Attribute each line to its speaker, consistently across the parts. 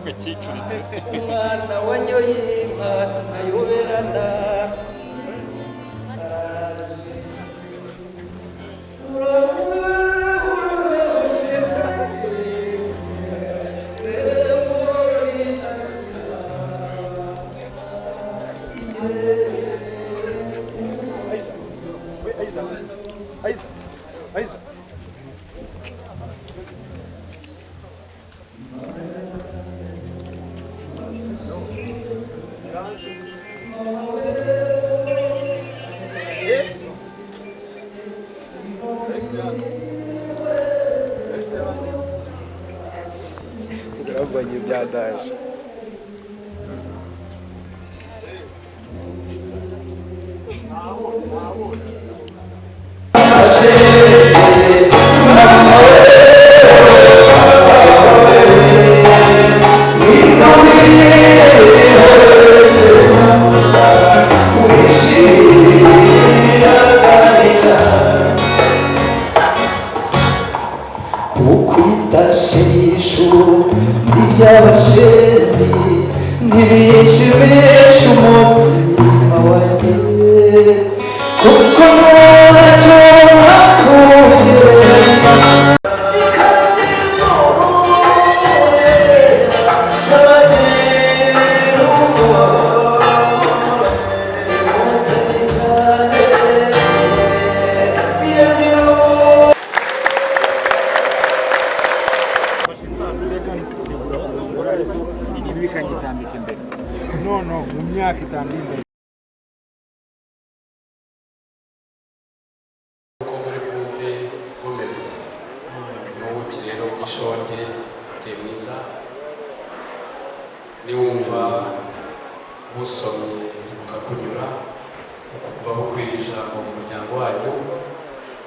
Speaker 1: Igikobwa cyicuritse.
Speaker 2: Umwana wanyoye inka ntayoberana.
Speaker 3: Biravanye byadaje.
Speaker 2: Ukwitashishu iby'abashenzi ntibishimisha umutima wanjye, kuko ntacyo nakugereranya.
Speaker 4: Ibi bikanyitambika imbere none mu myaka 5 iri imbere.
Speaker 5: Uko muri bwumve bumeze n'ubuki rero bw'ishonge uteye mwiza, niwumva busomye bukakunyura, ukumva bukwiriye ijambo mu muryango wanyu,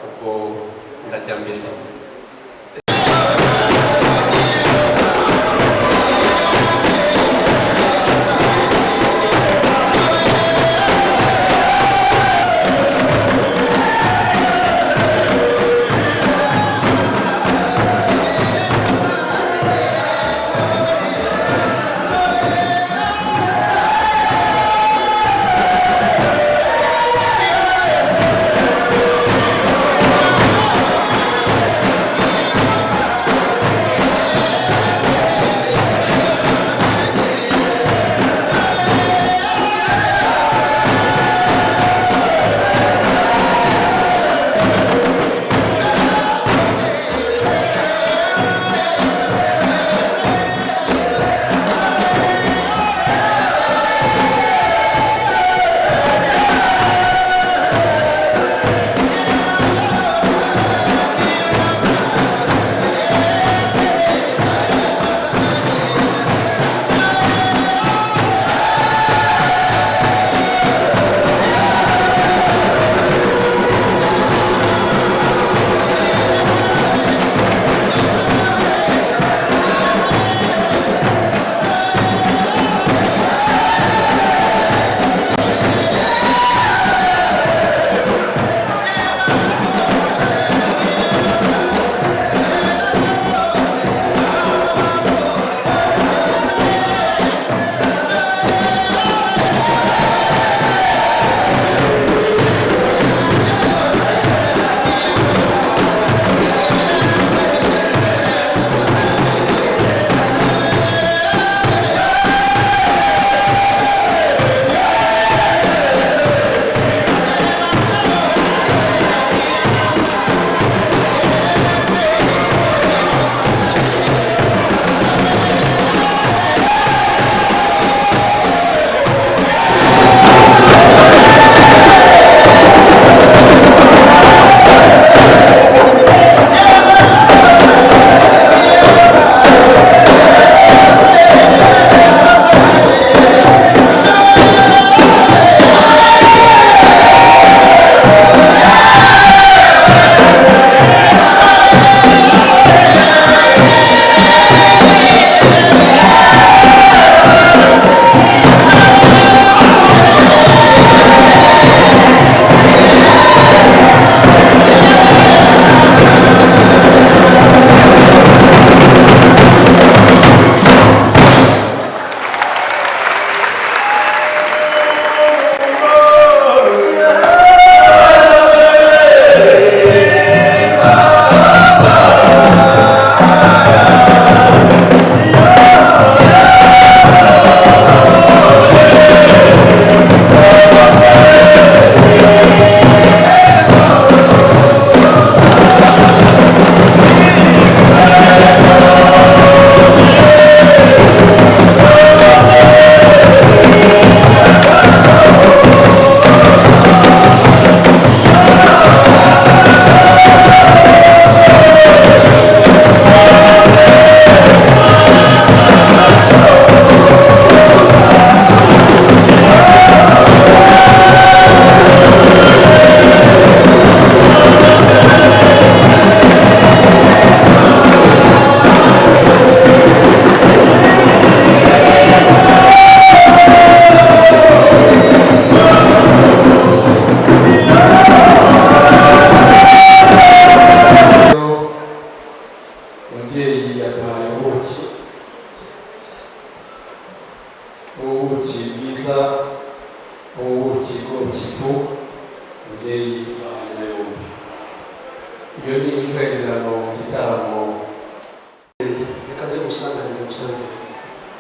Speaker 5: ubwo ndajya mbere. Umubyeyi yaduhaye ubuki, ubuki bwiza, ubuki bwo mu Kivu. Umubyeyi bahaye na yombi, iyo ni inkwegurano mu gitaramo.
Speaker 1: Reka nze musanganire, musangire.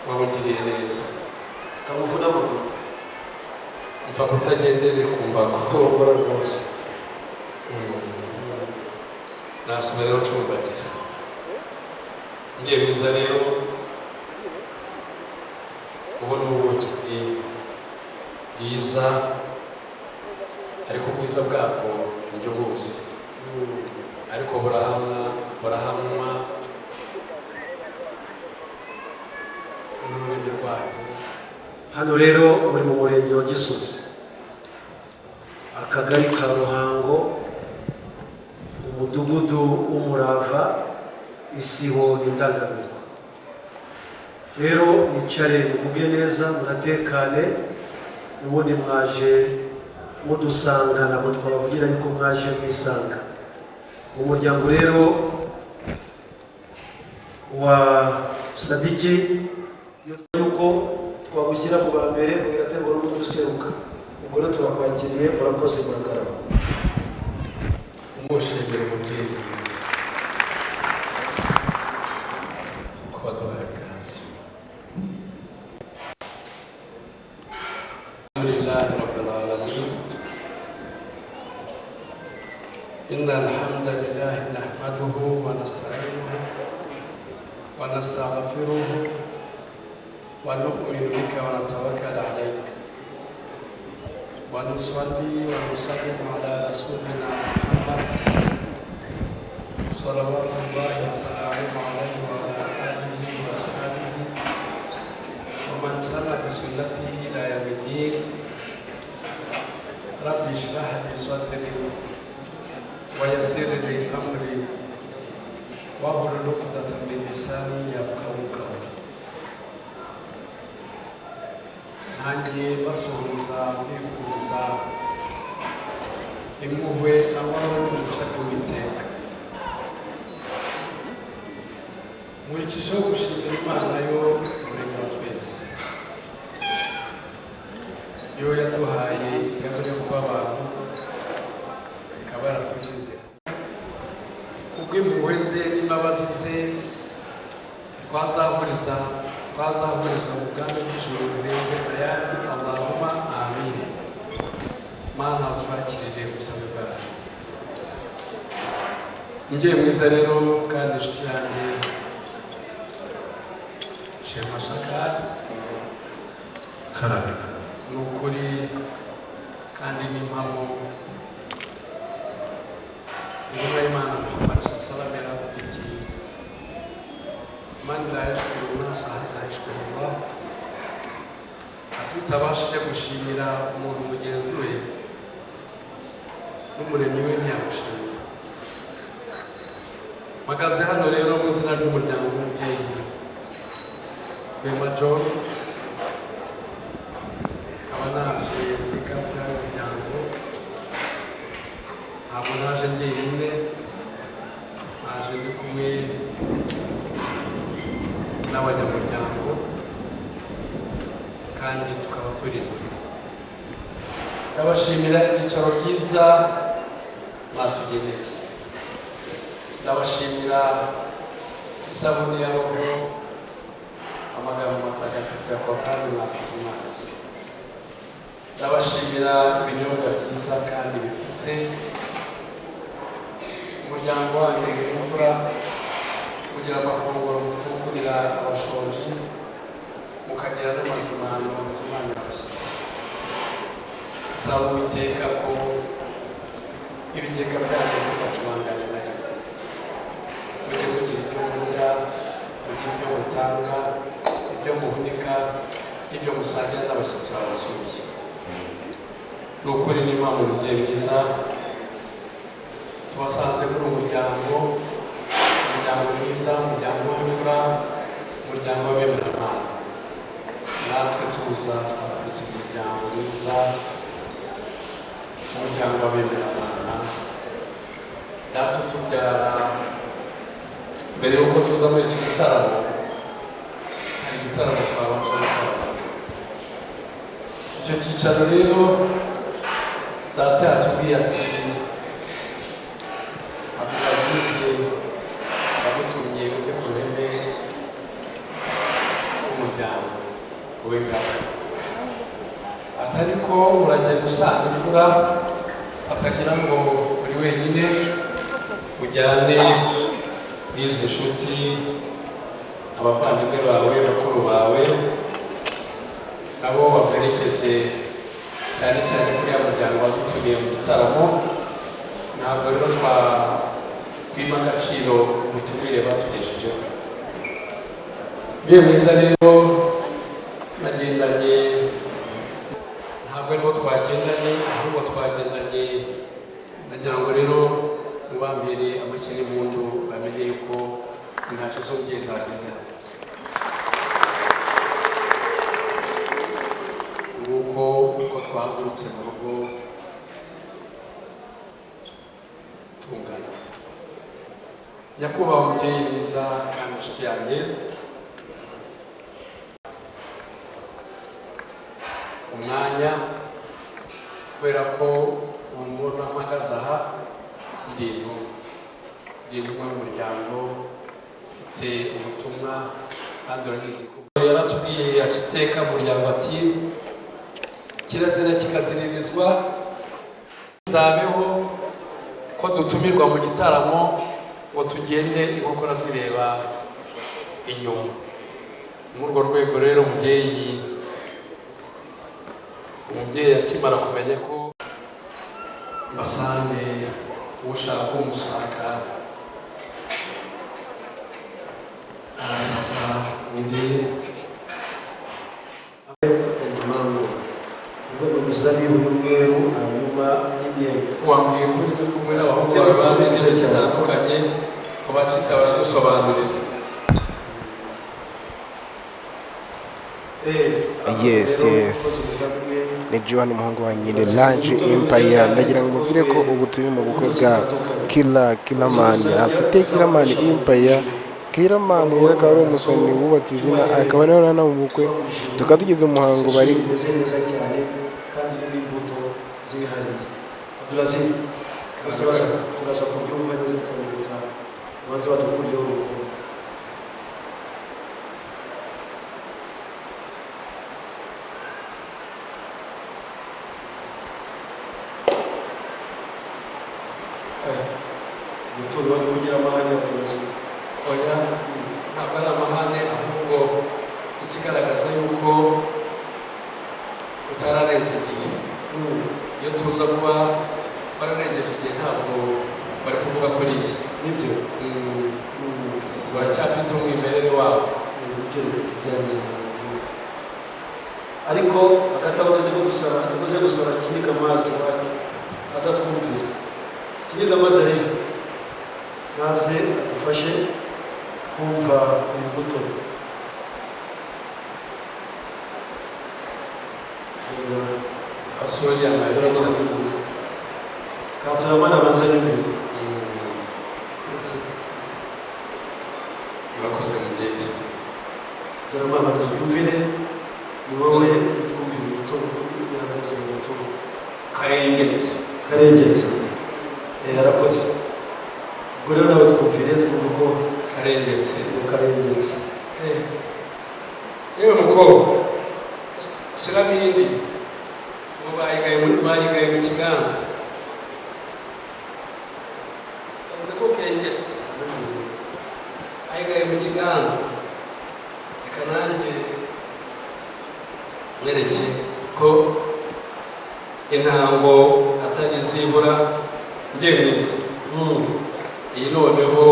Speaker 5: Wabugiriye neza.
Speaker 1: Kamuvuna amaguru.
Speaker 5: Mva kutagendere ku mbago.
Speaker 1: Kurombora rwose.
Speaker 5: Nasoma rero ncumbagira. Ngiye mwiza rero, ubu ni ubuki bwiza, ariko ubwiza bwabwo nibyo bwose, ariko burahamwa, burahamwa n'ururimi rwabwo.
Speaker 1: Hano rero uri mu murenge wa Gisozi, akagari ka Ruhango, umudugudu w'Umurava, isibo n'Indangamirwa. Rero nicare mugubwe neza, munatekane. Ubundi mwaje mudusanga, ntabwo twababwira yuko mwaje mwisanga mu muryango rero wa Sadiki, yuko twagushyira mu ba mbere ngo biraterwa n'uburyo useruka. Ubwo rero turakwakiriye, murakoze, murakaraba.
Speaker 5: Umushimira umubyeyi ko baduhaye ikaze. الحمد لله رب العالمين، إن الحمد لله نحمده ونستعينه ونستغفره ونؤمن بك ونتوكل عليك، ونصلي ونسلم على رسولنا محمد صلوات الله وسلامه عليه وعلى آله وأصحابه ومن سلك بسنته إلى يوم الدين. رب اشرح لي صدري ويسر لي أمري واحلل عقدة من لساني يفقهوا قولي. Ntangiye basuhuza, mbifuriza impuhwe, amahoro n'imigisha by'Uwiteka. Nkurikijeho gushimira Imana yo Muremyi wa twese, yo yaduhaye ingabire yo kuba abantu, ikaba yaraturinze kubw'impuhwe ze n'imbabazi ze. Twazahurizwa mu bwami bw'ijuru burenze ayandi. Allahumma amin. Mana, twakirire ubusabe bwacu. Umubyeyi mwiza rero kandi inshuti yanjye Shema Shakari,
Speaker 1: Karame.
Speaker 5: ni ukuri kandi n'impamo. Intumwa y'Imana Muhammad sallam yaravuga iti: "Man la yashkuru nasa hatta yashkuru Allah." Ati utabashije gushimira umuntu mugenzi we, n'Umuremyi we ntiyamushimira. Mpagaze hano rero mu izina ry'umuryango w'umubyeyi Rwema John, nkaba naje muri gahunda y'umuryango. Ntabwo naje njyenyine, naje ndi kumwe n'abanyamuryango, kandi tukaba turimo. Ndabashimira ibyicaro byiza mwatugeneye, ndabashimira isabune ya roho, amagambo matagatifu ya Korani mwatuzimaniye, ndabashimira ibinyobwa byiza kandi bifutse. Umuryango wanyu ni imfura, mugira amafunguro mufungurira abashonji, mukagira n'amazimano muzimanira abashyitsi. Saba Uwiteka ko ibigega byanyu ntibigacumangane na rimwe, mujye mugira ibyo murya, mugire ibyo mutanga, ibyo muhunika, ibyo musangira n'abashyitsi babasuye. Ni ukuri n'impamvu, mubyeyi mwiza, tubasanze kuri umuryango, umuryango mwiza, umuryango w'imfura, umuryango w'abemeramana. Natwe tuza twaturutse mu muryango mwiza, umuryango w'abemeramana. Data utubyara Mbere y'uko tuza muri iki gitaramo, hari igitaramo twabanje gukora. Icyo cyicaro rero, data yatubwiye ati: "Abdulaziz, yagutumye ujye ku ruhembe rw'umuryango w'ingabo, atari ko uragenda usanga imfura, atagira ngo uri wenyine, ujyane n'izi nshuti, abavandimwe bawe, bakuru bawe, nabo baguherekeze, cyane cyane kuri ya muryango wadutumiye mu gitaramo." Ntabwo rero twakwima agaciro ubutumire batugejejeho. Biye mwiza rero, nagendanye, ntabwo aribo twagendanye, ahubwo twagendanye. Nagira ngo rero mubambere amashyi n'impundu, bamenye yuko intacyo z'umubyeyi zagezeho. Nguko uko twahagurutse mu rugo tungana. Nyakubahwa mubyeyi mwiza kandi inshuti yanjye, umwanya, kubera ko ubu mubona mpagaze aha, ndi intumwa, ndi intumwa y'umuryango, mfite ubutumwa, kandi urabizi ko yaratubwiye aca iteka mu muryango ati: "Kirazira kikaziririzwa zabeho ko dutumirwa mu gitaramo ngo tugende inkokora zireba inyuma." Muri urwo rwego rero, umubyeyi akimara kumenya ko mbasange, ushaka umushaka arasasa undi.
Speaker 1: And mango, ubwo ni imizabibu y'umweru hanyuma n'imyembe.
Speaker 5: Wambwiye ko uri kumwe n'abahungu bawe bazi indimi zitandukanye, ngo bacita baradusobanurira.
Speaker 3: Yes, ni Joan, umuhungu wa nyine Lange Empire. Ndagira ngo mbabwire ko ubu turi mu bukwe bwa Killa Killaman, afite Killaman Empire. Killaman rero akaba ari umusomyi wubatse izina, akaba ariho hano mu bukwe tukaba tugeze mu muhango bari
Speaker 1: Bimeze neza cyane kandi irimo imbuto zihariye. Abdulaziz, turaza kubyumva neza cyane. Reka ubanze badukuriyeho urukundo. Umutungo wari kugira amahane, Abdulaziz?
Speaker 5: Oya, ntabwo ari amahane, ahubwo ikigaragaza yuko utararenza igihe. Iyo tuza kuba wararengeje igihe, ntabwo bari kuvuga kuri iyi.
Speaker 1: Nibyo.
Speaker 5: Uracyafite umwimerere wabo.
Speaker 1: Nibyo, reka tubyangize. Ariko hagati aho uze gusaba Kiniga amazi iwacu aza twumvire. Kiniga amazi rero naze adufashe kumva uyu mutobe.
Speaker 5: Abasore yambaye cyane.
Speaker 1: Kabduramani abanza yumvire.
Speaker 5: Urakoze mubyeyi.
Speaker 1: Abdurahman, abanza yumvire, ni wowe utwumvira umutobe bihagaze mu mutobe.
Speaker 6: Karengetse.
Speaker 1: Karengetse. Arakoze. Ubwo rero nawe twumvire, twumve uko
Speaker 5: Karengetse.
Speaker 1: Uko karengetse.
Speaker 5: Yewe mukobwa, shyiramo indi, ngo bayigaye mu kiganza, bavuze ko kengetse, ayigaye mu kiganza. Reka nanjye mwereke ko intango atari izibura. Njye mwiza, iyi noneho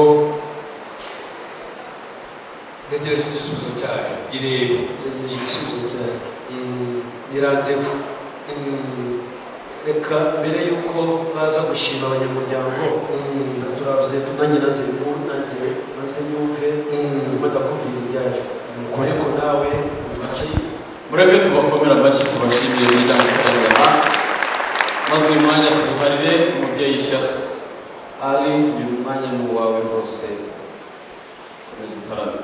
Speaker 5: ntegereje igisubizo cyayo, irebe.
Speaker 1: Ntegereje igisubizo cyayo, ni randevu. Reka mbere y'uko baza gushima abanyamuryango, reka turavuze nanjye naze nanjye maze nyumve, hanyuma ndakubwira ibyayo, ariko nawe udufashe.
Speaker 7: Mureke tubakomere amashyi, tubashimire imiryango itandukanye, maze uyu mwanya tuwuharire umubyeyi Sheikh Ali. Uyu mwanya ni uwawe rwose. Komeza utarame.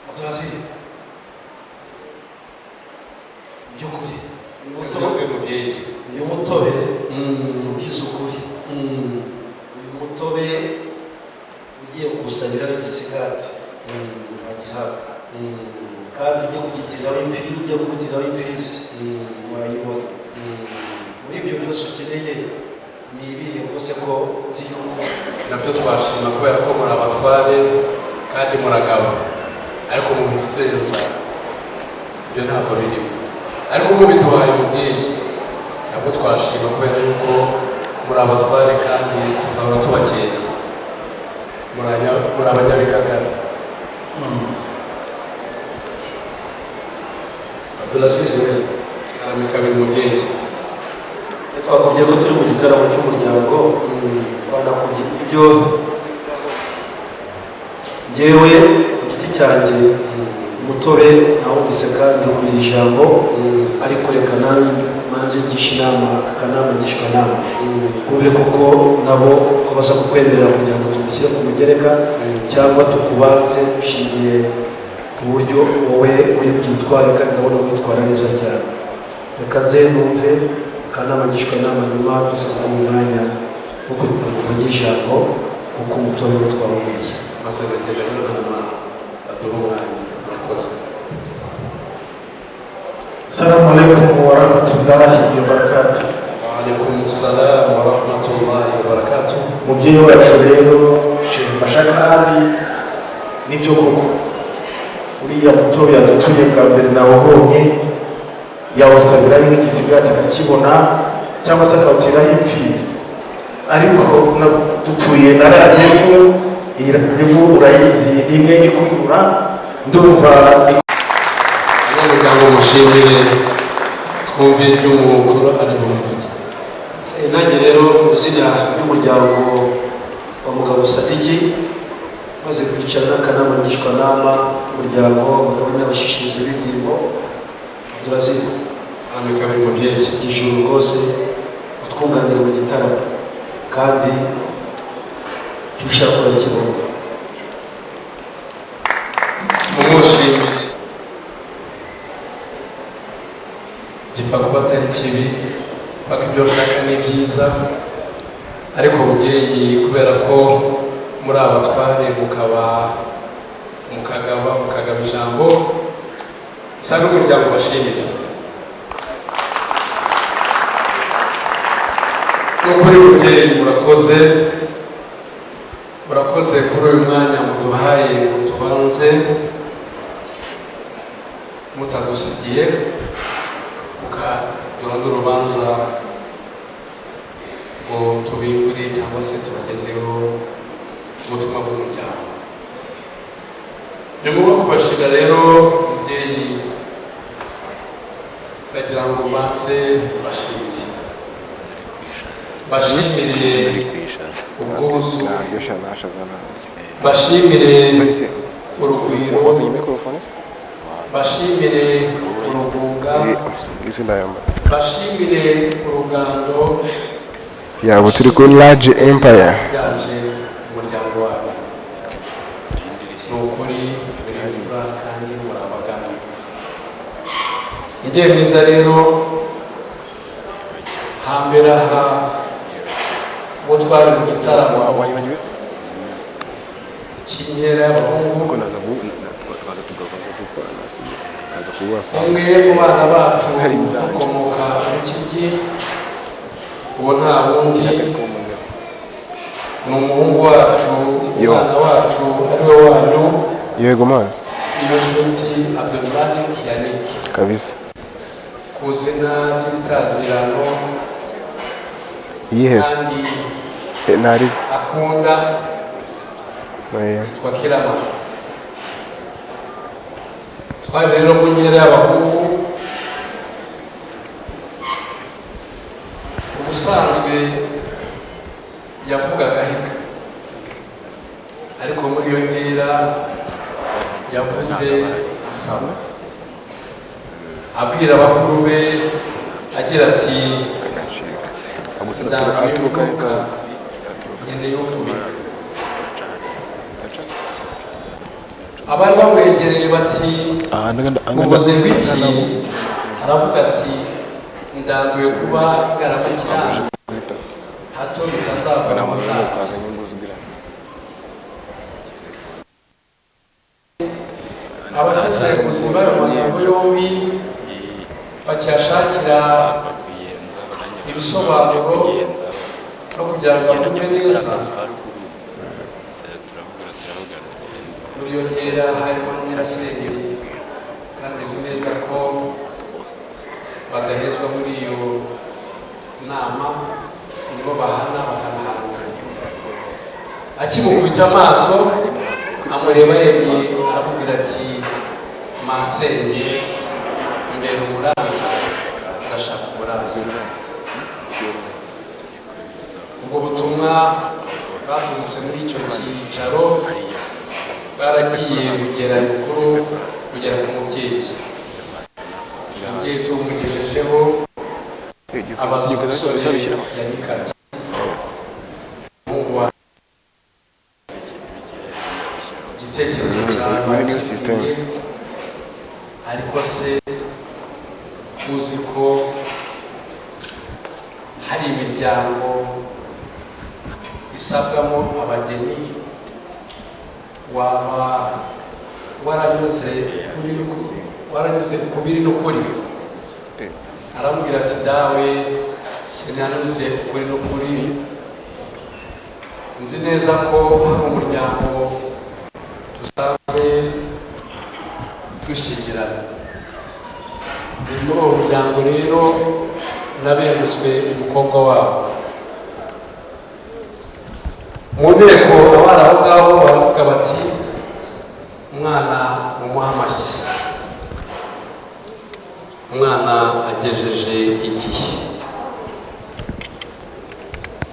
Speaker 1: Abdulaziz, by'ukuri
Speaker 5: mubyeyi,
Speaker 1: uyu mutobe ubwiza ukuri, uyu mutobe ugiye kuwusabiraho igisigati wagihabwa, kandi ugiye kugitiriraho imfizi, ugiye kuwutiraho imfizi wayibona. Muri ibyo byose ukeneye ni ibihe rwose ko nzi yuko
Speaker 5: nabyo twashima kubera ko muri abatware kandi muragaba, ariko mu bitenza ibyo ntabwo birimo. Ariko mubiduhaye mubyeyi nabwo twashima kubera yuko muri abatware kandi tuzahora tubakeza, muri abanyabikagara.
Speaker 1: Abdulaziz we,
Speaker 5: Karamika biri mubyeyi.
Speaker 1: Twakubwiye ko turi mu gitaramo cy'umuryango, twanakubwiye ibyo njyewe ku giti cyanjye umutobe nawumvise kandi ukwiriye ijambo, ariko reka manze ngisha inama akanama ngishwanama kumve koko nabo ko baza kukwemerera kugira ngo tumushyire ku mugereka cyangwa tukubanze dushingiye ku buryo wowe uri bwitware, kandi ndabona witwara neza cyane. Reka nze numve akanama ngishwanama, nyuma tuza kuguha umwanya wo kugira ngo uvuge ijambo kuko umutobe wo twawumvise.
Speaker 5: Maze bagenda inama baduha umwanya. Murakoze.
Speaker 8: Assalamu alaikum warahmatullahi wabarakatuh.
Speaker 5: Wa alaikum salam wa rahmatullahi wa barakatuh.
Speaker 8: Mubyeyi wacu rero Sheikh Mashakali, nibyo koko uriya mutobe yadutuye bwa mbere nawubonye, yawusabiraho nk'igisigati akakibona cyangwa se akawutiraho imfizi, ariko dutuye na radiyo, iyi radiyo urayizi ni imwe ikunyura, ndumva
Speaker 5: Abanyamuryango mushimire, twumve iby'umukuru ari bumuvuge.
Speaker 1: Nanjye rero mu izina ry'umuryango wa Mugabo Sadiki, maze kwicara n'akanama ngishwanama k'umuryango, bakaba n'abashishiriza b'ibyimbo, Abdulaziz
Speaker 5: Karamika biri mubyeyi,
Speaker 1: ijuru rwose utwunganire mu gitaramo kandi icyo ushaka urakibona.
Speaker 5: Mumushimire. Gipfa kuba atari kibi, paka ibyo ushaka ni byiza, ariko mubyeyi kubera ko muri abatware mukaba mukagaba mukagaba ijambo, sabe umuryango bashimire. Nukuri mubyeyi murakoze, murakoze kuri uyu mwanya muduhaye ngo tubanze mutadusigiye, mukaduha n'urubanza ngo tubimbure cyangwa se tubagezeho ubutumwa bw'umuryango. Ni ngombwa kubashimira rero mubyeyi, bagira ngo banze bashimire, bashimire ubwuzu, bashimire urugwiro, bashimire urugunga, bashimire urugando.
Speaker 3: Yabo turi kuri Large Empire.
Speaker 5: Byanje umuryango wawe ni ukuri muri imfura kandi muri abagana. Igihe mwiza rero hambere aha ubwo twari mu gitaramo cy'inkera y'abahungu, umwe mu bana bacu ukomoka mu Kinigi, uwo nta wundi ni umuhungu wacu, umwana wacu ari we wanyu.
Speaker 3: Yego man.
Speaker 5: Iyo nshuti Abdulmalik Yannick
Speaker 3: kabisa
Speaker 5: ku izina ry'ibitazirano
Speaker 3: Yihese
Speaker 5: kandi
Speaker 3: ntari
Speaker 5: akunda.
Speaker 3: Oya.
Speaker 5: Yitwa Kirama. Twari rero mu nkera y'abahungu. Ubusanzwe yavugaga ahiga, ariko muri iyo nkera yavuze asaba, abwira bakuru be agira ati: "Ndambiwe imfuruka, nkeneye ufubika." Abari bamwegereye bati: "Uvuze ngo iki?" Aravuga ati: "Ndambiwe kuba ingaramakirambi, hato bitazava mu bwanjye." Abasesenguzi b'ayo magambo yombi bakiyashakira ibisobanuro no kugira ngo bakumve neza. Muri iyo nkera harimo na nyirasenge, kandi uzi neza ko badahezwa muri iyo nama, nibo bahana bakanahana. Akimukubita amaso, amureba yemye, aramubwira ati: "Masenge, mbere umuranga, ndashaka umuraza." Ubwo butumwa bwaturutse muri icyo cyicaro bwaragiye bugera ibukuru, bugera ku mubyeyi. Umubyeyi tumugejejeho, abaza umusore Yannick ati: "Umuhungu wawe, igitekerezo cyawe
Speaker 3: Muri new system.
Speaker 5: bakiguye, ariko se uzi ko hari imiryango isabwamo abageni, waba waranyuze ku biri n'ukuri?" Aramubwira ati: "Dawe, sinanyuze ukuri n'ukuri. Nzi neza ko hari umuryango dusanzwe dushyingirana. Ni muri uwo muryango rero nabengutswe umukobwa wabo." Mu nteko abari aho ngaho baravuga bati: "Umwana mumuha amashyi, umwana agejeje igihe."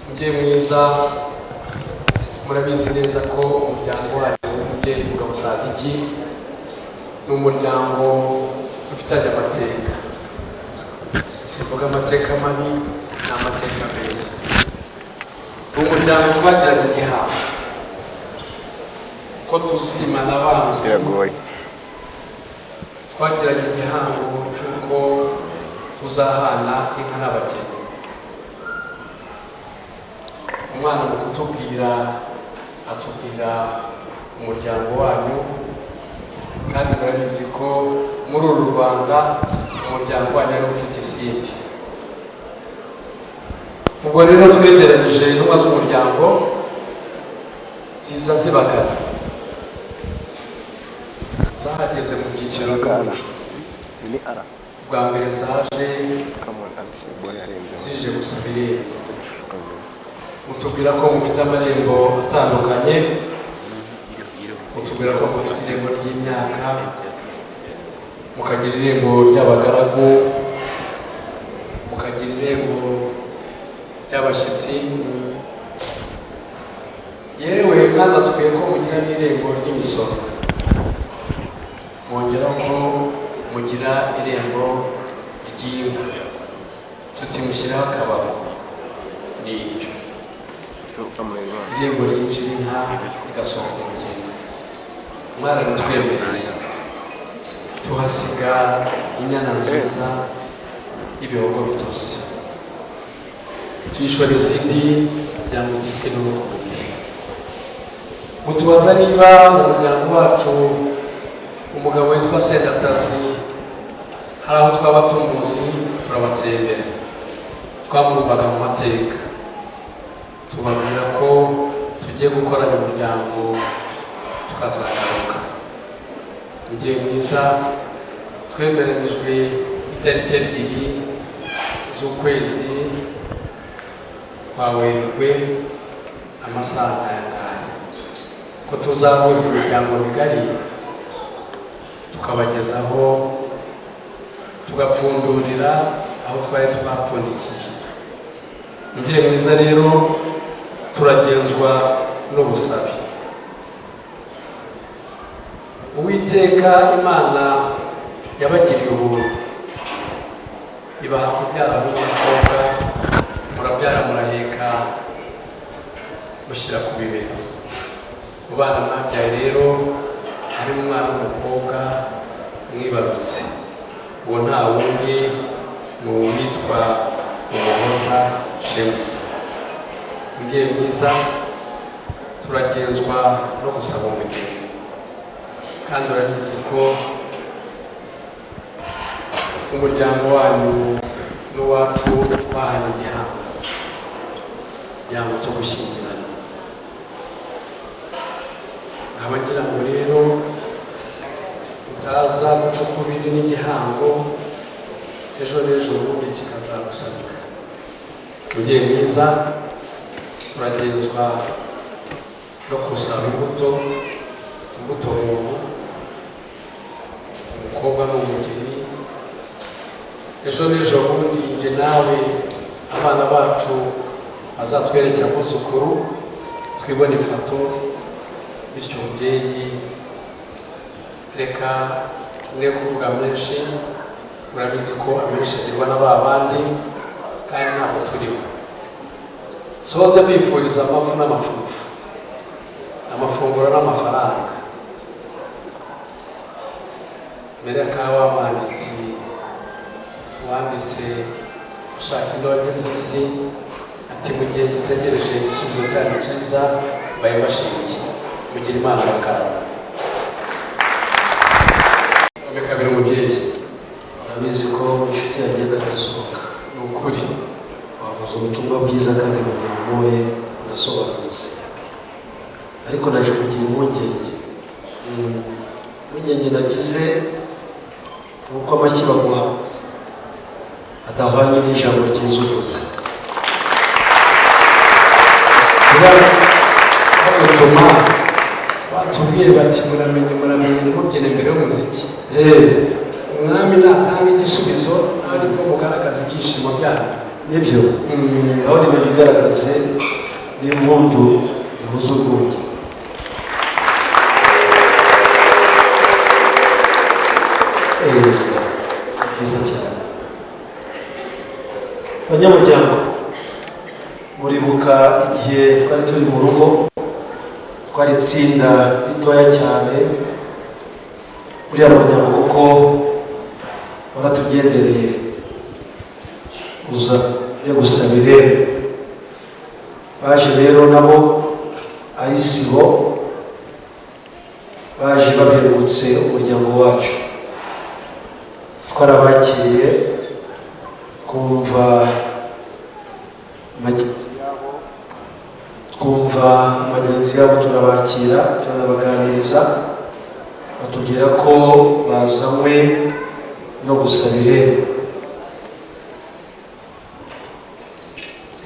Speaker 5: Umubyeyi mwiza, murabizi neza ko umuryango wanyu w'umubyeyi Mugabo Sadiki ni umuryango dufitanye amateka. Simvuga amateka mabi, ni amateka meza. Ni umuryango twagiranye igihango ko tuzimana abanzi.
Speaker 3: Biragoye.
Speaker 5: Twagiranye igihango cy'uko tuzahana inka n'abageni. Umwana mu kutubwira, atubwira umuryango wanyu, kandi murabizi ko muri uru Rwanda umuryango wanyu ari ufite isimbi. Ubwo rero twegeranyije intumwa z'umuryango, ziza zibagana, zahageze mu byiciro by'umuco.
Speaker 3: Ni ara.
Speaker 5: Bwa mbere zaje
Speaker 3: Come on, Abishai yarenze.
Speaker 5: zije gusaba irembo. Mutubwira ko mufite amarembo atandukanye, mutubwira ko mufite irembo ry'imyaka, mukagira irembo ry'abagaragu, mukagira irembo ry'abashyitsi, yewe mwanatwiye ko mugira n'irembo ry'imisoro, mwongera ko mugira irembo ry'inka. Tuti mushyiraho akabago. Ni iryo irembo ryinjira inka rigasohoka umugeni. Mwarabitwemereye, tuhasiga inyana nziza y'ibihogo bitose, tuyishoreza indi kugira ngo zitwe n'urukundo. Mutubaza niba mu muryango wacu umugabo witwa Sendatazi hari aho twaba tumuzi, turabatsembera. Twamwumvaga mu mateka. Tubabwira ko tugiye gukoranya umuryango, tukazagaruka. Mugihe mwiza, twemeranyijwe itariki 2 z'ukwezi kwa Werurwe, amasaha aya ngaya. Ko tuzahuza imiryango migari, tukabagezaho, tugapfundurira aho twari twapfundikiye. Umubyeyi mwiza rero, turagenzwa n'ubusabe. Uwiteka Imana yabagiriye ubuntu, ibaha kubyara n'umukobwa, murabyara, muraheka, mushyira ku bibero. Mu bana mwabyaye rero harimo umwana w'umukobwa mwibarutse. Uwo nta wundi, ni uwitwa Umuhoza Shemusa. Umubyeyi mwiza, turagenzwa no gusaba umugeni, kandi urabizi ko umuryango wanyu n'uwacu twahanye igihango, igihango cyo gushyingirana. Nkaba ngira ngo rero utaza guca ukubiri n'igihango, ejo n'ejo bundi kikazagusabika. Umubyeyi mwiza, turagenzwa no gusaba imbuto, imbuto muntu. Umukobwa ni umugeni, ejo n'ejo bundi njye nawe abana bacu bazatwereke abuzukuru, twibone ifoto. Bityo mubyeyi, reka ne kuvuga menshi, urabizi ko amenshi agirwa na ba bandi, kandi ntabwo turiho. Soze bifuriza amafu n'amafufu, amafunguro n'amafaranga. Mbere ya kawa, mwanditsi wanditse ushaka indonke z'isi ati: "Mu gihe gitegereje igisubizo cyanyu cyiza, mbaye mbashimiye, mugira Imana bakaraba." Kabiri, umubyeyi.
Speaker 1: Urabizi ko inshuti yanjye karasohoka.
Speaker 5: Ni ukuri.
Speaker 1: Wavuze ubutumwa bwiza kandi bunyamboye, bunasobanutse, ariko naje kugira impungenge. Impungenge nagize ni uko amashyi baguha adahwanye n'ijambo ryiza uvuze.
Speaker 5: Badutuma batubwiye bati: "Muramenye, muramenye, ntimubyine mbere y'umuziki. Umwami natanga igisubizo, aribwo mugaragaza ibyishimo byanyu."
Speaker 1: Nibyo, ngaho nibagigaragaze n'impundu zihuza urwunge. Ni byiza cyane. Banyamuryango, muribuka igihe twari turi mu rugo, twari itsinda ritoya cyane, uriya muryango kuko waratugendereye, uza ujya gusaba irembo. Baje rero nabo ari sibo, baje babengutse umuryango wacu. Twarabakiriye, twumva amagenzi yabo, twumva amagenzi yabo, turabakira, turanabaganiriza, batubwira ko bazanywe no gusaba irembo.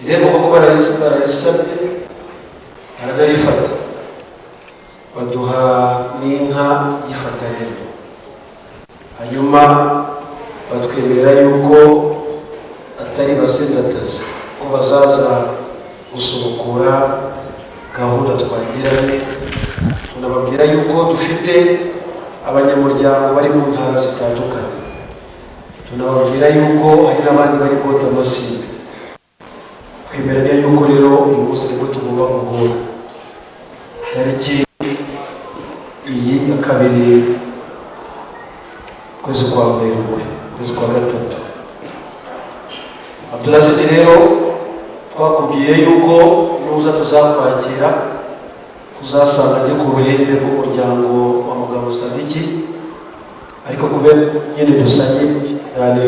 Speaker 1: Irembo koko bararisabye, baranarifata, baduha n'inka y'ifatarembo, hanyuma batwemerera yuko atari basendatazi, ko bazaza gusubukura gahunda twagiranye. Tunababwira yuko dufite abanyamuryango bari mu ntara zitandukanye, tunababwira yuko hari n'abandi bari kota amasimbi. Twemeranya yuko rero uyu munsi nibwo tugomba guhura, tariki iyi ya 2, ukwezi kwa Werurwe, ukwezi kwa 3. Abdulaziz, rero twakubwiye yuko nuza tuzakwakira, tuzasanga ndi ku ruhembe rw'umuryango wa Mugabo Sadiki, ariko kubera nyine dusanye cyane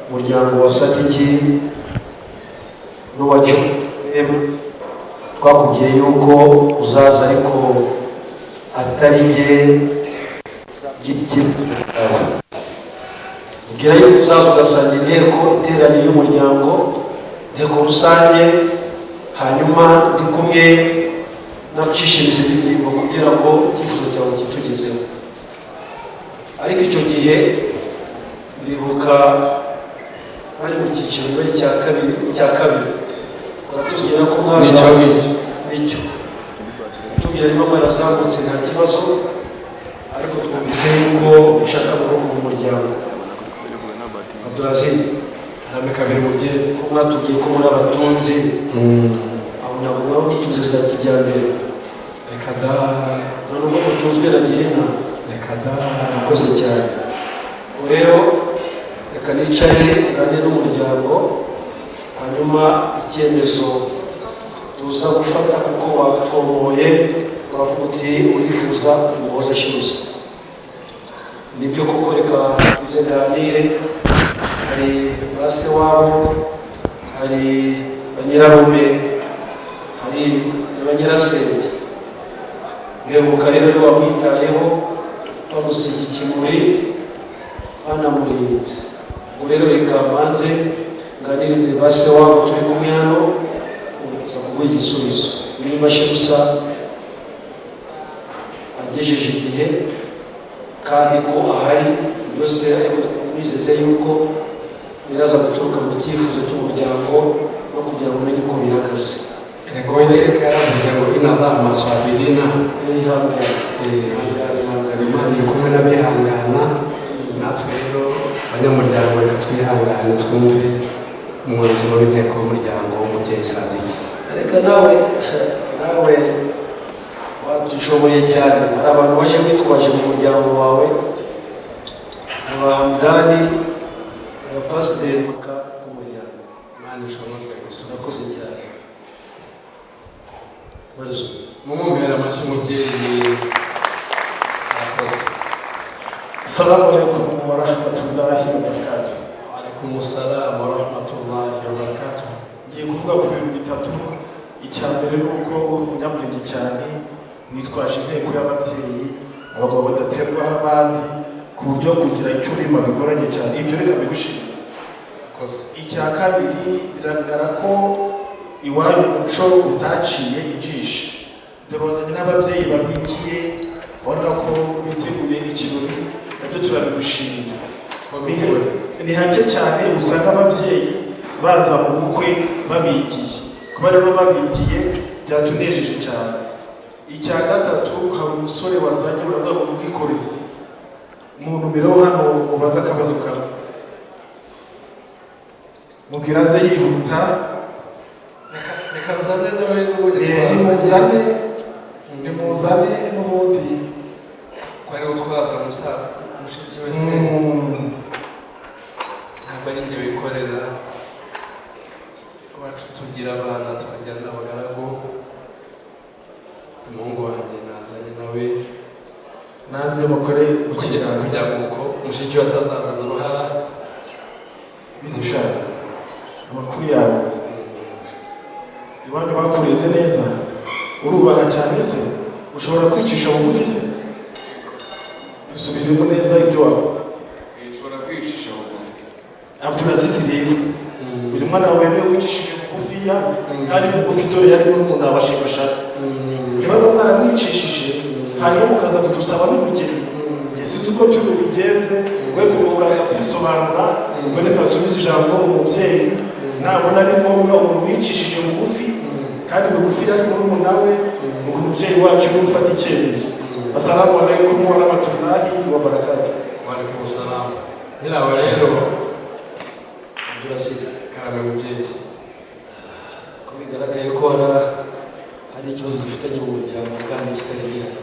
Speaker 1: umuryango wa Sadiki n'uwa M, twakubwiye yuko uzaza ariko atari jye. Ubwira yuko uzaza ugasanga inteko iteranye y'umuryango, inteko rusange, hanyuma ndi kumwe Nagucishiriza ingingo kugira ngo icyifuzo cyawe kitugezeho. Ariko icyo gihe ndibuka bari mu cyiciro bari cya kabiri, baratubwira ko mwazamutse. Nicyo tubwira, niba mwarazamutse nta kibazo, ariko twumvise yuko ushaka amaboko mu muryango. Abdulaziz.
Speaker 5: Karame kabiri, mubyeyi.
Speaker 1: Ko mwatubwiye ko muri abatunzi, aho ntabwo mwaba mutunze za kijyambere?
Speaker 5: Reka da.
Speaker 1: Nta nubwo mutunzwe na Girinka?
Speaker 5: Reka da.
Speaker 1: Murakoze cyane. Ubu rero reka nicare nganire n'umuryango, hanyuma icyemezo tuza gufata, kuko watomoye uravuga uti urifuza Umuhoza Shemusa. Nibyo koko, reka ize nganire. Hari ba se wabo, hari ba nyirarume, hari na ba nyirasenge. Mperuka rero ari wamwitayeho, bamusiga ikimuri, banamurinze. Ubwo rero reka mbanze nganirinde ba se wabo turi kumwe hano, uza kuguha igisubizo nimba Shemusa agejeje igihe kandi ko ahari byose. Ariko nizeze yuko biraza guturuka mu cyifuzo cy'umuryango no kugira ngo umenye uko bihagaze.
Speaker 5: Erega Uwiteka yaravuze ngo إن الله مع الصابرين.
Speaker 1: Ihangane, ihangane, ihangane.
Speaker 5: Imana iri kumwe n'abihangana. Natwe rero abanyamuryango, reka twihangane twumve umwanzuro w'inteko w'umuryango w'umubyeyi Sadiki.
Speaker 1: Reka nawe wadushoboye cyane. Hari abantu baje witwaje mu muryango wawe, nka ba Hamdani, abapasiteri maka k'umuryango.
Speaker 5: Imana ishoboze gusubiza.
Speaker 1: Urakoze cyane. Mazu.
Speaker 5: Mumumpera amashyi umubyeyi, arakoze.
Speaker 8: السلام عليكم ورحمة الله وبركاته.
Speaker 5: وعليكم السلام ورحمة الله وبركاته.
Speaker 8: Ngiye kuvuga ku bintu bitatu. Icya mbere ni uko uri umunyabwenge cyane, witwaje inteko y'ababyeyi, abagabo badaterwaho abandi, ku buryo kugira icyo urima bigoranye cyane. Ibyo reka bigushimire.
Speaker 5: Akoze.
Speaker 8: Icya kabiri, biragaragara ko iwanyu umuco utaciye injishi. Dore wazanye n'ababyeyi babigiye, ubona ko biteguye ikirori, nabyo turabigushimiye. Ni hake cyane usanga ababyeyi baza mu bukwe babigiye. Kuba rero babigiye byatunejeje cyane. Icya gatatu, hari umusore wazanye, uravuga ngo ni ubwikorezi. Mu numero hano mubaze akabazo kamwe, mubwira aze yihuta.
Speaker 5: Reka nzane nawe n'ubundi.
Speaker 8: Nimuzane, nimuzane n'ubundi.
Speaker 5: Ko ari utwaza musa mushiki we se? Ntabwo ari njye wikorera. Iwacu tugira abana, tukagira n'abagaragu. Umuhungu wanjye nazanye nawe.
Speaker 8: Naze mukore mu
Speaker 5: kugira
Speaker 8: kiganza.
Speaker 5: Ngo mushiki we atazazana uruhara.
Speaker 8: Bite, amakuru yawe? Iwanyu bakureze neza? Urubaha cyane se? Ushobora kwicisha bugufi se? Dusubiremo neza ibyo wakora.
Speaker 9: Ushobora kwicisha bugufi.
Speaker 8: Abdulaziz rero, uyu mwana wawe wicishije bugufiya, kandi bugufi, dore yari murumuna wa Shimashaka. Niba ari umwana mwicishije, hanyuma mukaza kudusaba n'umugeni, njye sinzi uko turi bubigenze. We uraza kwisobanura. Ubwo reka nsubize ijambo umubyeyi. Nabona ari ngombwa, umuntu wicishije bugufi kandi bugufi yari murumuna we, nuko umubyeyi wacu niwe ufata icyemezo. السلام عليكم ورحمة الله وبركاته.
Speaker 5: وعليكم السلام. Nyirawe rero.
Speaker 1: Abdulaziz.
Speaker 5: Karame, mubyeyi.
Speaker 1: Ko bigaragaye ko hari ikibazo dufitanye mu muryango kandi kitari gihari?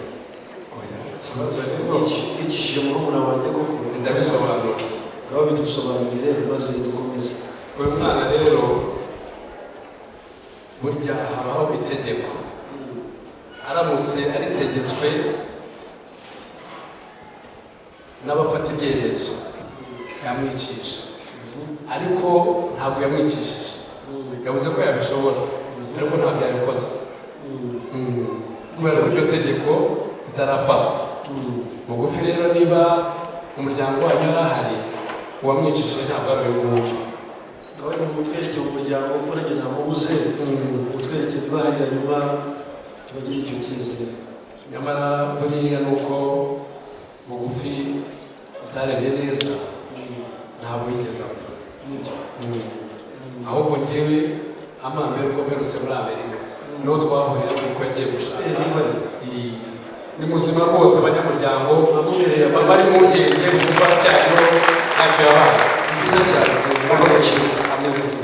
Speaker 5: Ikibazo rero
Speaker 1: Nicishije murumuna wanjye koko?
Speaker 5: Ndabisobanura.
Speaker 1: Ngaho bidusobanurire maze dukomeze.
Speaker 5: Uyu mwana rero, burya habaho itegeko. Aramutse aritegetswe n'abafata ibyemezo yamwicisha, ariko ntabwo yamwicishije. Yavuze ko yabishobora, ariko ntabwo yabikoze kubera ko iryo tegeko ritarafatwa. Bugufi rero, niba umuryango wanyu yarahari, uwamwicishije ntabwo ari uyu nguyu.
Speaker 1: Ngaho ni mutwereke mu muryango, kuko nanjye namubuze. Mutwereke niba hari, hanyuma Tubagirire icyo cyizere.
Speaker 5: Nyamara buriya ni uko bugufi utarebye neza, ntabwo yigeze apfa.
Speaker 1: Nibyo.
Speaker 5: Ahubwo ngewe amambere ubwo mperutse muri Amerika niho twahurira, kuko yagiye gushaka. Ni muzima rwose, abanyamuryango bari mu ngenge bumva cyariho ntacyo yabaye.
Speaker 1: Byiza cyane, urakoze cyane,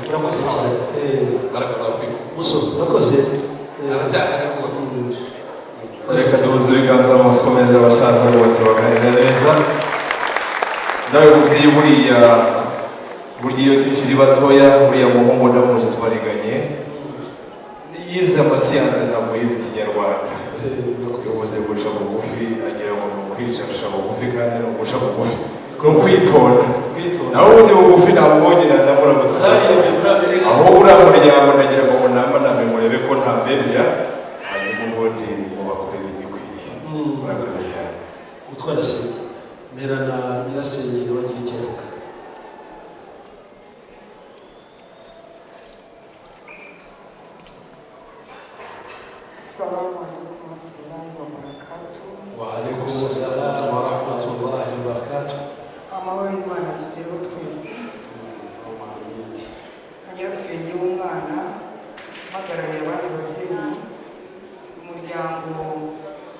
Speaker 1: urakoze cyane.
Speaker 5: Barakallahu fikum.
Speaker 1: Muso, urakoze.
Speaker 5: Aracyahari rwose.
Speaker 10: Reka duhuze ibiganza bakomeze, abasaza bose baganira neza. Nawe mubyeyi, buriya burya iyo tukiri batoya, buriya muhungu ndamuzi, twariganye, yize amasiyanse, ntabwo yize Ikinyarwanda. Yabuze guca bugufi, agira ngo ni ukwicisha bugufi, kandi ni uguca bugufi, ni ukwitonda. Naho ubundi bugufi namubonye ndamuramutse. Aho uriya muryango ndagira ngo munambaname murebe ko nta mbebya, hanyuma ubundi mubakorere igikwiye. Murakoze cyane.
Speaker 1: Gutwara se mpera na nyirasenge nawe agira icyo avuga.
Speaker 11: Assalamu alaikum warahmatullahi wabarakatuh.
Speaker 5: Wa alaikum assalam wa rahmatullahi wa barakatuh.
Speaker 11: Amahoro y'Imana tugereho twese. Nka nyirasenge w'umwana mpagarariye abandi babyeyi, umuryango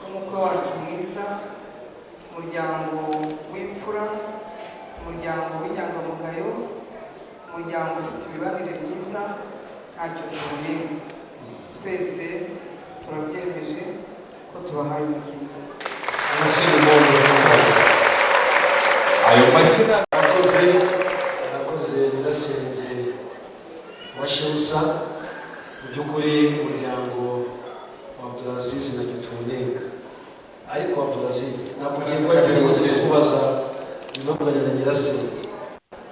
Speaker 11: w'umukwe wacu mwiza, umuryango w'imfura, umuryango w'inyangamugayo, umuryango ufite imibanire myiza, ntacyo tuwunenga. Twese turabyemeje ko tubahaye umugeni.
Speaker 10: Ayo mashyi.
Speaker 1: Arakoze, arakoze nyirasenge wa Shemusa. Mu by'ukuri umuryango wa Abdulaziz na Gitunenga, ariko Abdulaziz nakubwiye ko ari buze kukubaza nyuma kuganira na nyirasenge.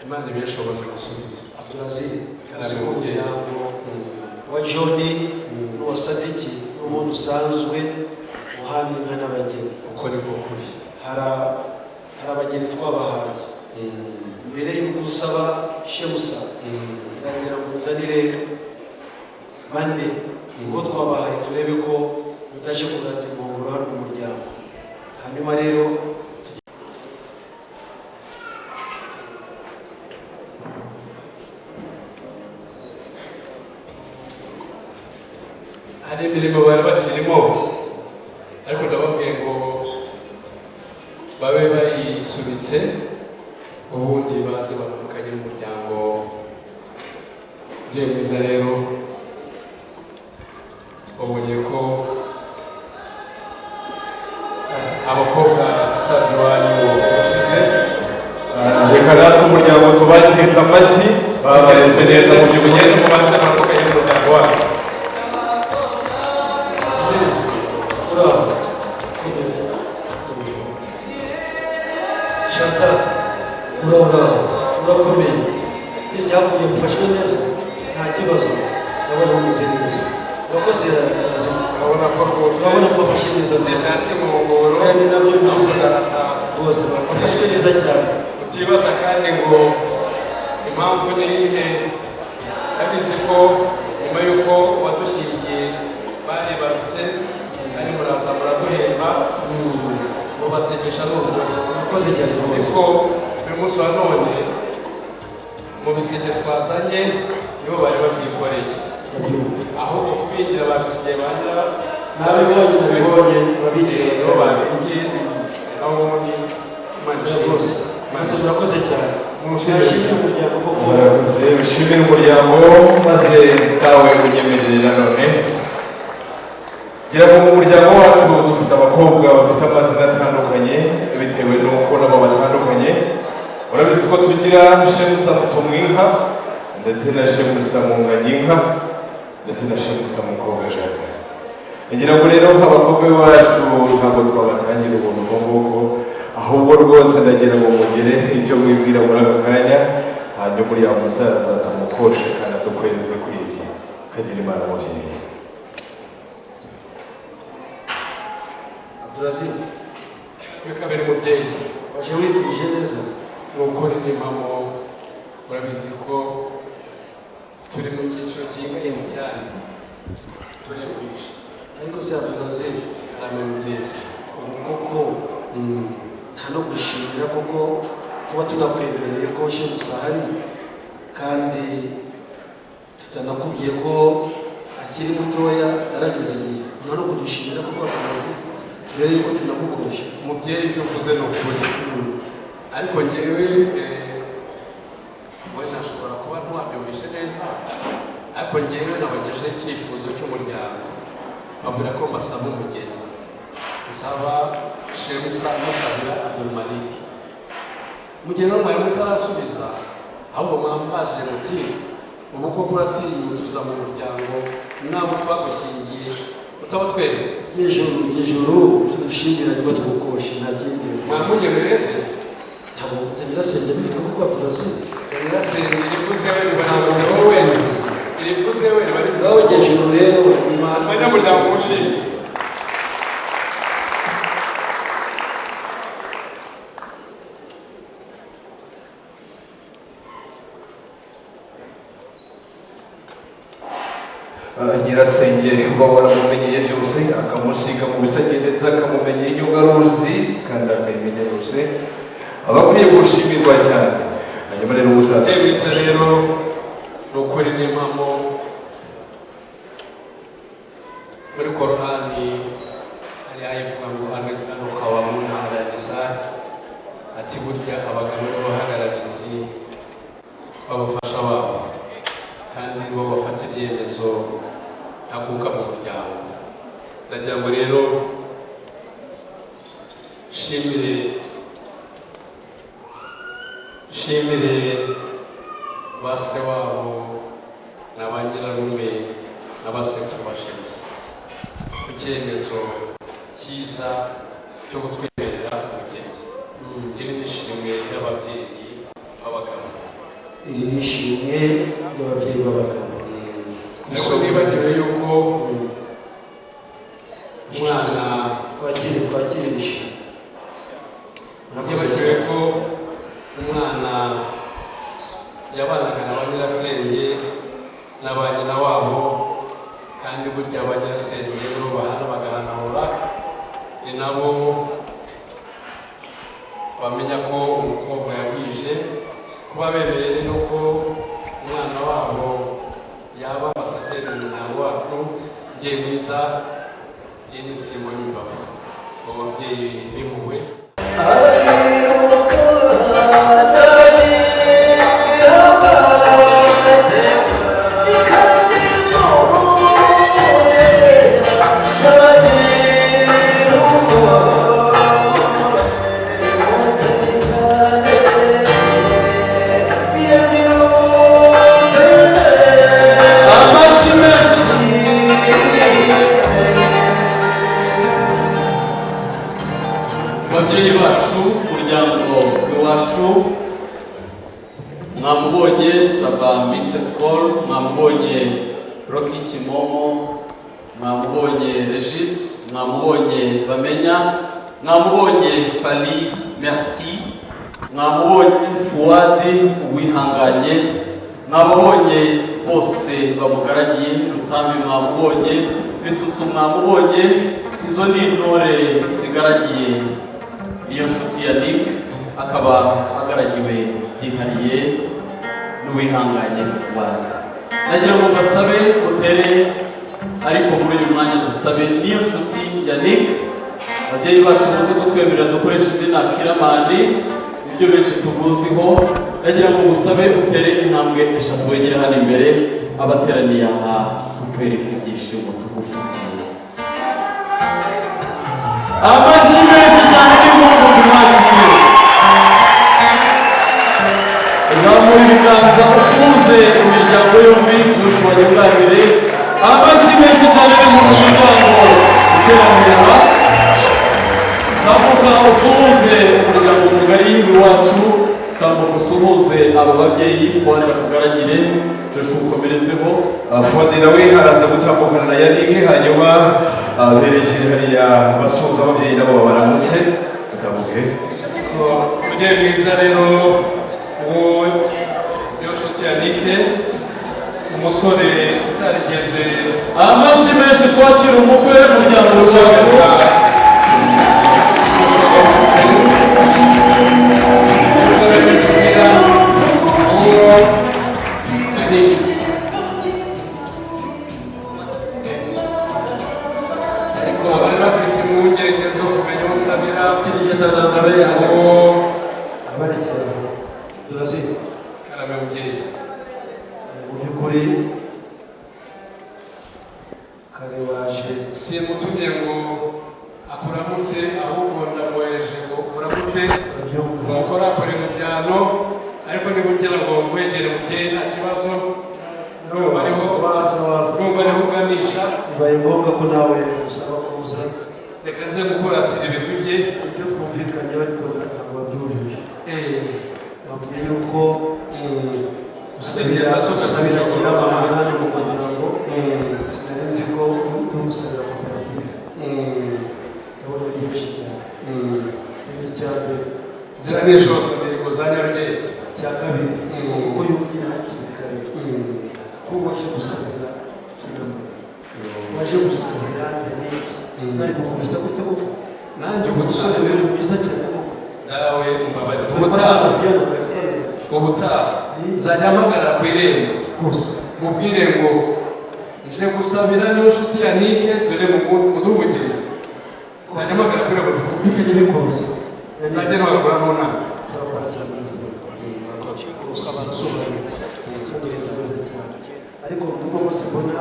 Speaker 5: Imana ibishoboze gusubiza.
Speaker 1: Abdulaziz, uzi ko umuryango wa John n'uwa Sadiki n'ubundi usanzwe uhana inka n'abageni.
Speaker 5: Uko niko kuri.
Speaker 1: Hari abageni twabahaye mbere y'uko usaba Shemusa, ndagira ngo nzanire bane ubwo twabahaye, turebe ko mutaje kurata inkongoro hano mu muryango. Hanyuma rero
Speaker 5: hari imirimo bari bakirimo, ariko ndababwiye ngo babe bayisubitse, ubundi baze baramukanye n'umuryango. Ugiye mwiza rero, babonye ko abakobwa basaza iwanyu bashize.
Speaker 10: Reka natwe umuryango tubakirize amashyi, babareze neza mu by'ukuri.
Speaker 5: Mugende mubanze muramukanye n'umuryango wanyu.
Speaker 1: Chantal, urakomeye, hirya hakurya mufashwe neza, nta kibazo, ndabona mumeze neza. Urakoze.
Speaker 5: Urabona ko rwose
Speaker 1: urabona ko bafashe neza rwose.
Speaker 5: Sinatse inkongoro.
Speaker 1: Kandi nabyo mbese rwose bafashwe neza cyane.
Speaker 5: Utibaza kandi ngo impamvu ni iyihe, abizi ko nyuma y'uko wadushyingiye baribarutse, ari muraza muraduhemba, mubategesha n'urugori.
Speaker 1: Urakoze cyane rwose.
Speaker 5: Ariko uyu munsi wa none mu biseke twazanye nibo bari babyikoreye, ahubwo kubingira babisigaye ba nyira.
Speaker 1: Nabibonye, nabibonye babingira.
Speaker 5: Nibo babingiye, naho ubundi Imana ishimwe.
Speaker 1: Rwose mwese murakoze cyane, nashimye umuryango koko.
Speaker 10: Murakoze, ushimire umuryango, maze nawe unyemerere nanone ngira ngo mu muryango wacu dufite abakobwa bafite amazina atandukanye bitewe n'uko nabo batandukanye. Urabizi ko tugira Shemusa Mutumwinka, ndetse na Shemusa Munganyinka, ndetse na Shemusa Mukobwa Jacques. Ngira ngo rero nk'abakobwa b'iwacu ntabwo twabatangira ubuntu ubwo ngubwo, ahubwo rwose ndagira ngo mugire icyo mwibwira muri aka kanya, hanyuma uriya musaza tumukoshe kandi adukwereze kwiye. Kagira Imana mubyeyi.
Speaker 1: Abdulaziz,
Speaker 5: Reka biri mubyeyi.
Speaker 1: Waje witwije neza.
Speaker 5: Ni ukuri ni impamo, urabizi ko turi mu cyiciro cy'ingahinda cyane, turikwije.
Speaker 1: Ariko se Abdulaziz,
Speaker 5: Karame mubyeyi.
Speaker 1: Ubu koko nta no gushimira koko kuba tunakwemereye ko Shemusa ahari, kandi tutanakubwiye ko akiri mutoya atarageza igihe, nta no kudushimira koko Abdulaziz mbere yuko tunagukosha?
Speaker 5: Mubyeyi, ibyo uvuze ni ukuri, ariko ngewe wenda nashobora kuba ntiwabyumvishe neza, ariko ngewe nabagejeho icyifuzo cy'umuryango, babwira ko mbasaba umugeni, nsaba Shemusa musabira Abdulmalik. Mu gihe rero mwari mutarasubiza, ahubwo mwambaje muti: "Ubu koko uratinyutse uza mu muryango n'abo twagushyingiye utabatweretse?"
Speaker 1: Ry'ijuru, ry'ijuru, tudushimira nyuma tugukoshe, nta kindi.
Speaker 5: Mwamunyemereye se?
Speaker 1: Ntabwo mvuze nyirasenge bivuga koko, Abdulaziz.
Speaker 5: Nyirasenge irivuze we riba rivuze wowe, irivuze we riba rivuze.
Speaker 1: Ngaho ry'ijuru rero nyuma.
Speaker 5: Abanyamuryango mushimye.
Speaker 10: Nyirasenge uba waramumenyeye byose, akamusiga mu bisage ndetse akamumenya inyungaruzi kandi akayimenya yose, aba akwiye gushimirwa cyane. Hanyuma rero umusaza
Speaker 5: Mwiza rero, ni ukuri n'impamo, muri Korani hari ayivuga ngo الرجال قوامون على النساء, ati burya abagabo nibo bahagararizi b'abafasha babo, kandi nibo bafata ibyemezo ntakuka mu muryango. Ndagira ngo rero nshimire ba se wabo na ba nyirarume na ba sekuru ba Shemusa ku cyemezo cyiza cyo kutwemerera umugeni. Iri ni ishimwe ry'ababyeyi b'abagabo.
Speaker 1: Iri ni ishimwe ry'ababyeyi b'abagabo.
Speaker 5: Ariko nibagiwe yuko umwana
Speaker 1: Twakire, twakire ishimwe. Murakoze.
Speaker 5: Nibagiwe ko umwana yabanaga na ba nyirasenge na ba nyina wabo, kandi burya ba nyirasenge nibo bahana bagahanahura, ni nabo bamenya ko umukobwa yagwije. Kuba bemeye rero ko umwana wabo yaba ambasaderi mu muryango wacu, mubyeyi mwiza, iyi ni insimbo y'imbavu abo babyeyi b'impuhwe.
Speaker 7: Amashyi menshi. Babyeyi bacu, umuryango iwacu, mwamubonye Saba Missed Call, mwamubonye Rocky Kimomo, mwamubonye Regis, mwamubonye Bamenya, mwamubonye Fali Merci, mwamubonye Fuadi Uwihanganye, mwababonye bose bamugaragiye, Rutambi mwamubonye, Bitsutsu mwamubonye. Izo ni intore zigaragiye niyo nshuti ya Nick, akaba agaragiwe byihariye n'Uwihanganye Fuadi. Nagira ngo mbasabe mutere, ariko muri uyu mwanya dusabe niyo nshuti ya Nick. Ababyeyi bacu, muze kutwemerera dukoresha izina Kiramani, ibyo benshi tumuziho. Nagira ngo ngusabe utere intambwe eshatu wegere hano imbere abateraniye aha, tukwereke ibyishimo tugufitiye. Amashyi menshi cyane n'impundu, tumwakire. Zamura ibiganza usuhuze imiryango yombi. Joshua Nyunganire, amashyi menshi cyane n'impundu, umuryango uteraniye aha. Tambuka usuhuze umuryango mugari w'iwacu, tambuka usuhuze aba babyeyi. Fuadi akugaragire, Joshua ukomerezeho.
Speaker 10: Fuadi nawe araza gutambukana na Yannick, hanyuma berekere hariya basuhuza ababyeyi nabo babaramutse. Utambuke.
Speaker 5: Umubyeyi mwiza rero, uwo niyo nshuti ya Nike. Umusore utarigeze.
Speaker 7: Amashyi menshi, twakira umukwe w'umuryango Rubavu.
Speaker 5: Ariko bari bafite impungenge zo kumenya usabira uwo.
Speaker 1: Abarekera turazira.
Speaker 5: Karame mubyeyi.
Speaker 1: Mu by'ukuri kare waje.
Speaker 5: Simutumye ngo akuramutse, ahubwo ndamwohereje ngo umuramutse, umukorakore mu byano. Ariko niba ugira ngo nkwegere mubyeyi, nta kibazo, ndumva ariho ndumva ariho uganisha.
Speaker 1: Bibaye ngombwa ko nawe usaba kuza.
Speaker 5: Reka nze gukuratira ibigwi bye.
Speaker 1: Ibyo twumvikanyeho ariko ntabwo wabyujuje. Wabwiye yuko
Speaker 5: Sinigeze asohoka.
Speaker 1: Gusabira
Speaker 5: Sinigeze
Speaker 1: Kiramani
Speaker 5: asohoka.
Speaker 1: hano mu muryango, sinari nzi ko uri gusabira koperative. Ndabona ari benshi cyane. Ni icya mbere.
Speaker 5: Ziriya ni inshoza za Nyarugenge.
Speaker 1: Icya kabiri, kuko yubwira hakiri kare ko waje gusabira Kiramani, waje gusabira Yannick, nari gukubita gutya koko.
Speaker 5: Nanjye ubutaha.
Speaker 1: Umusore rero mwiza cyane koko.
Speaker 5: Nawe mbabarira, ubutaha nzajya mpagarara ku irembo
Speaker 1: gusa
Speaker 5: mubwire ngo nje gusabira niyo nshuti ya Nike, dore muduhe ubugeni. Nzajya mpagarara ku irembo.
Speaker 1: Bikajya bikoroshye.
Speaker 5: Nzajya ntoragura n'unama.
Speaker 1: Turakwakira muri ariko nubwo bose mbona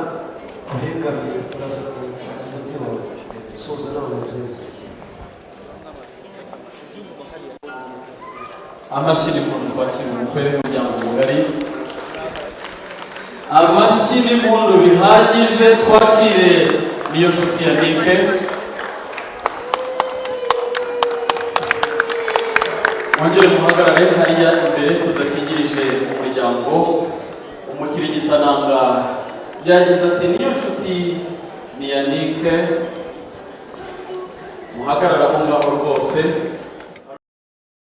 Speaker 1: uhengamye, uraza kuwushaka umutima wawe soza nawe mubyeyi.
Speaker 7: Amashyi n'impundu, twakira umukwe w'umuryango mugari. Amashyi n'impundu bihagije, twakire niyo nshuti ya Nike. Mwongere muhagarare hariya imbere tudakingirije umuryango. Umukirigitananga yagize ati: "Niyo nshuti ni Yanike." Muhagarare aho ngaho rwose.